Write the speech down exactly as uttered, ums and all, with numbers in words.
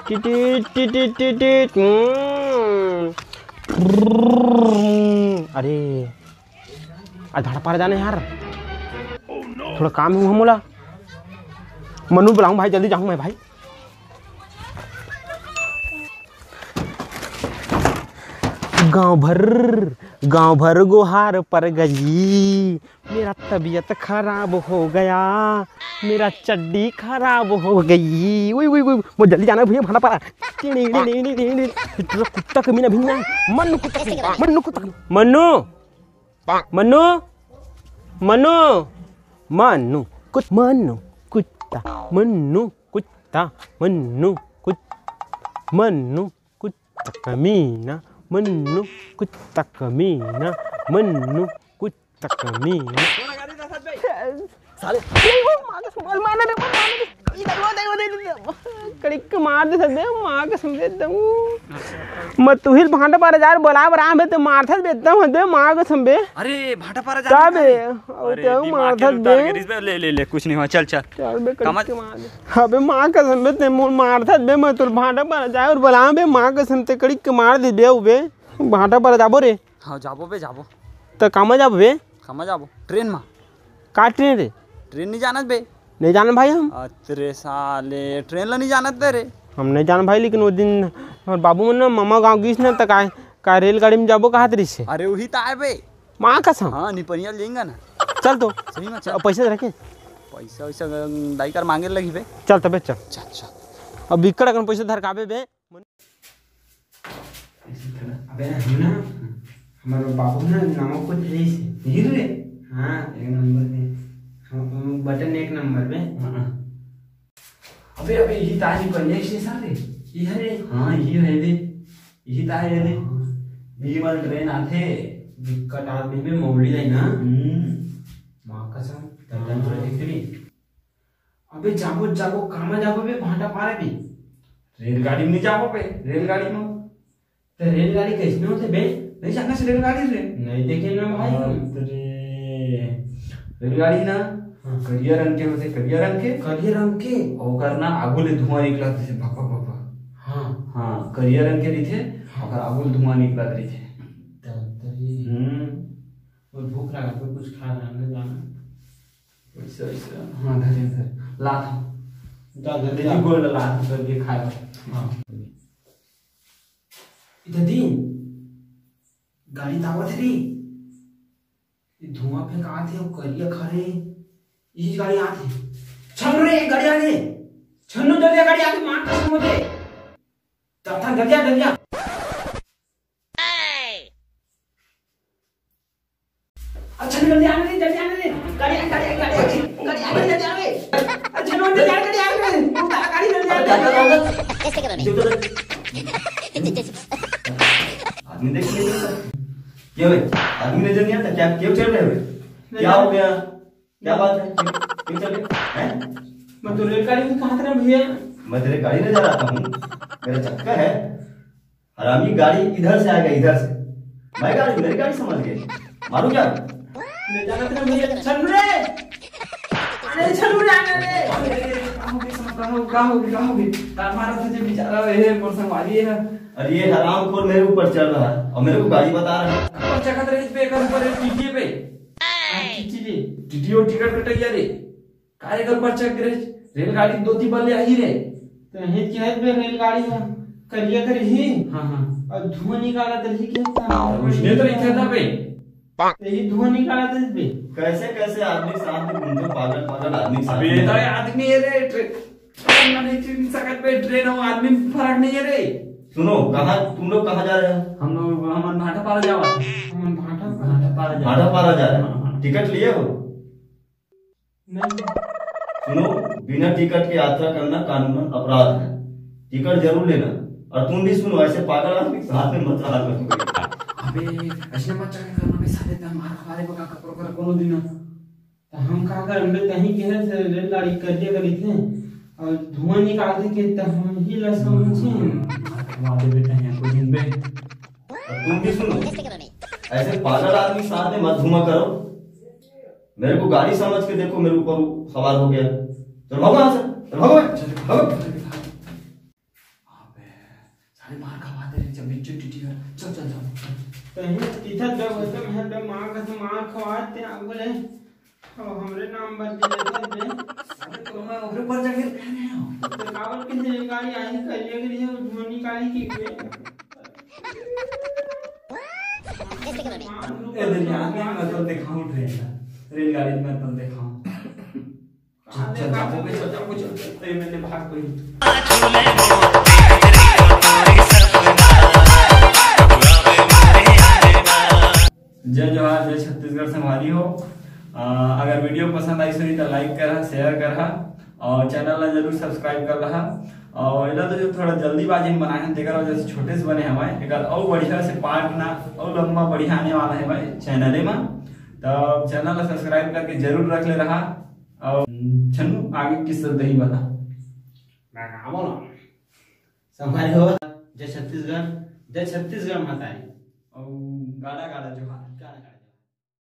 टिटिट, टिटिट, टिटिट, हम्म। अरे, आज भांटा पारा जाना हे यार, थोड़ा काम हे मोला। मन्नू बुलाहूँ भाई, जल्दी जाहूँ मैं भाई। गांव भर, गांव भर गोहार पर गई, मेरा तबीयत खराब हो गया, मेरा चड्डी खराब हो गई। उई, उई, उई, मोर जल्दी जाना हे भैया, भांटा पारा। टिंग, टिंग, टिंग, टिंग, टिंग, टिंग। तेरा कुत्ता कमीना भिंगना। मन्नू कुत्ता कमीना, मन्नू कुत्ता कमीना। मन्नू, मन्नू, मन्नू, मन्नू, कुत-, मन्नू, कुत्ता, मन्नू, कुत्ता, मन्नू, कुत-, मन्नू, कुत्ता कमीना, मन्नू, कुत्ता कमीना, मन्नू, कुत्ता कमीना। साले, नहीं, वो मार दे, मार, मार दे, मार दे। कड़िक के मार दे सबे, माँ कसम से एकदम। मैं तुहिल भांटा पारा जार बोला बराम बे, ते मारथस बे, एकदम हदे, माँ कसम बे। अरे, भांटा पारा का जाना बे? है। अरे, ते दिमाग के मारथस उतार बे। के रिस बे, ले, ले, ले, कुछ नहीं हुआ, चल, चल। चल बे, कड़िक कामा- के मार दे। अबे, माँ कसम बे, ते मोर मारथस बे, मैं तोर भांटा पारा जाए अउ बोला बे, माँ कसम ते कड़िक के मार दे बे, अउ बे, भांटा पारा जाबो रे। हाँ, जाबो बे, जाबो। त कामा जाबो बे? कामा जाबो? ट्रेन मा। का ट्रेन रे? ट्रेन नहीं जानत बे? नहीं जानत भाई हम। अतरे साले, ट्रेन ला नहीं जानत बे रे? हम नहीं जानत भाई, लेकिन वो दिन हमर बाबू मन ना मामा गाँव गिस ना, त का, का रेलगाड़ी में जाबो कहत रहिस हे। अरे वही त आए बे। माँ कसम। हाँ, निपनिया लेंगा ना। चल तो। सही में चल। अब पैसा रखे। पैसा वैसा दाई कर मांगे लगी बे। चल तबे चल। चल, चल। अब बिक्कट अकन पैसा धरकाबे बे। अबे हम ना, हमर बाबू ना नवा कुछ रहिस हे। हीरो रे? हाँ, एक नंबर बे। हम, हम बटन एक नंबर बे। हाँ। अबे, अबे, यही ताज ही बढ़िया स्टेशन रे। ये है रे। हाँ, ये है रे। यही ताज है रे। बीमल ट्रेन आथे। दिक्कत आदमी में मौली है ना। हम्म। माँ कसम, तब तक हाँ। थोड़ा देख ली। अबे जाबो, जाबो, कामा जाबो बे, भांटा पारा बे? रेलगाड़ी में नहीं जाबो बे, रेलगाड़ी में। तो रेलगाड़ी कैसने होथे बे? नहीं जानस रेलगाड़ी रे? नहीं देखे ना भाई हम। अरे, रेलगाड़ी ना, हाँ। करिया रंग के होथे, करिया रंग के। करिया रंग के? ओकर ना आगू ले धुआं निकलत रहिथे, भक, भक, भक, भक। हाँ। हाँ, करिया रंग के रहिथे, हाँ। ओकर आगू ले धुआं निकलत रहिथे। तब तो ये हम्म। और भूख लगा, कोई कुछ खा जाना, जाना। वैसे, वैसे, हाँ, धरे, धरे। ला था। जा, जल्दी दीदी ला। गोल ला था, जल्दी खाए। हाँ। दीदी, गाड़ी तावत है रे। ये धुआं फेंकात हे, वो करिया खरे। यही गाड़ी आत हे। छन रे, गाड़ी आ गई। छन्नू, जल्दी आ, गाड़ी आ गई, मार कसम होथे। तब तक जल्दी आ, जल्दी आ। अच्छा, जल्दी आने दे, जल्दी आने दे। गाड़ी आ, गाड़ी आ, गाड़ी आ, गाड़ी आ, जल्दी आने दे। अच्छा, जल्दी आ, गाड़ी आ, गाड़ी आ, गाड़ी जल्दी आ, गाड़ी आ। कैसे करोगे? आदमी देख के क्या भाई? आदमी नजर नहीं आता क्या? क्यों चल रहे हो? क्या हो गया? क्या बात है? क्यों, क्यों चल रहे? हैं? मैं तो रेलगाड़ी में कहा था ना भैया। मैं तेरे गाड़ी में जा रहा हूँ, मेरा चक्कर है। हरामी गाड़ी इधर से आएगा, इधर से। मैं गाड़ी, मेरी गाड़ी समझ गए। मारू क्या? ले जाना तेरा भैया, चल रे। अरे चल रे, आने रे। अरे, अरे, अरे, कहाँ हो गए, साहब, कहाँ हो, कहाँ हो गए, कहाँ हो गए? तार मारा तुझे बेचारा, ए, मोर संगवारी है। अरे ये हरामखोर मेरे ऊपर चढ़ रहा है और मेरे को गाड़ी बता रहा है। ऊपर चढ़त रहे इस पे, एक ऊपर एक टीटीए पे। हाँ, टीटीए। टीटीए टिकट कटैया रे। काहे कर पर चेक करे? रेलगाड़ी दो तीन बल्ले आही रे। तो हित के हित में रेलगाड़ी ह करिया करिही। हाँ, हाँ। और धुआं निकालत रही के हित में। उसने तो नहीं था बे। तो ये धुआं निकालत रही बे। कैसे, कैसे आदमी के साथ में घूमते हो, पागल, पागल आदमी के साथ अबे, में? तो ये आदमी है रे, ट्रे-, ट्रेन में नहीं चढ़ सकत बे, ट्रेन और आदमी में फर्क नहीं है रे। सुनो, कहाँ, तुम लोग कहाँ जा रहे हो? हम लोग, हम भाटापारा जावा। हम भाटापारा। भाटापारा जा रहे हो? हाँ, हाँ। टिकट लिए हो? नहीं। सुनो, बिना टिकट के यात्रा करना कानूनन अपराध है। टिकट जरूर लेना। और तुम भी सुनो, ऐसे पागल आदमी के साथ में मत रहा करो। अबे, ऐसे मत चल करना बे, साले, ते मार खा रे बका कपड़ों कर कोनो दिन। तो हम का करन बे, कहीं कहे से रेलगाड़ी करिया करी थे और धुआं निकालते के तो हम ही ला समझे। मार खवा दे बेटा, यहाँ को दिन बे। और तुम भी सुनो, ऐसे पागल आदमी के साथ में मत घूमा करो। मेरे को गाड़ी समझ के देखो, मेरे ऊपर सवार हो गया। चल भागो यहाँ से, चल भागो, भागो। अबे, साले मार खवा दे रहे जब बिच्छू टीटी कर। चल, चल, चल। कहीं तीथा जब होते मैं तो माँ का से मार खवाते, अब बोले, अब हमरे नाम बदल देते बे। अबे, तो मैं ओकरे ऊपर जाके तो कावर के से गाड़ी आई कर लिया कि नहीं, वो धोनी गाड़ी की के। ए दुनिया में, मैं तो दिखाऊं ट्रेन का, रेलगाड़ी में तो दिखाऊं। चल, चल, जाओ बे, चल, जाओ बे, चल। ए, मैंने भाग गई। जय जोहार, जय छत्तीसगढ़ संगवारी हो। अ, अगर वीडियो पसंद आई होही तो like करहा, share करहा और channel ला जरूर subscribe कर लहा। और एला तो जो थोड़ा जल्दीबाजी में बनाए हैं, तेकर वजह से छोटे से बने हवय। एकर अउ बढ़िया से part ना, अउ लंबा बढ़िया आने वाला है भाई channel में। तो channel ला subscribe करके जरूर रख ले रहा। और छन्नू, आगे किस्सा तही बता। मैं का बोला? संगवारी हो, जय छत्तीसगढ़, जय छत्तीसगढ़ महतारी। और गाड़ा गाड़ा जोहार। गाड़ा गाड़ा।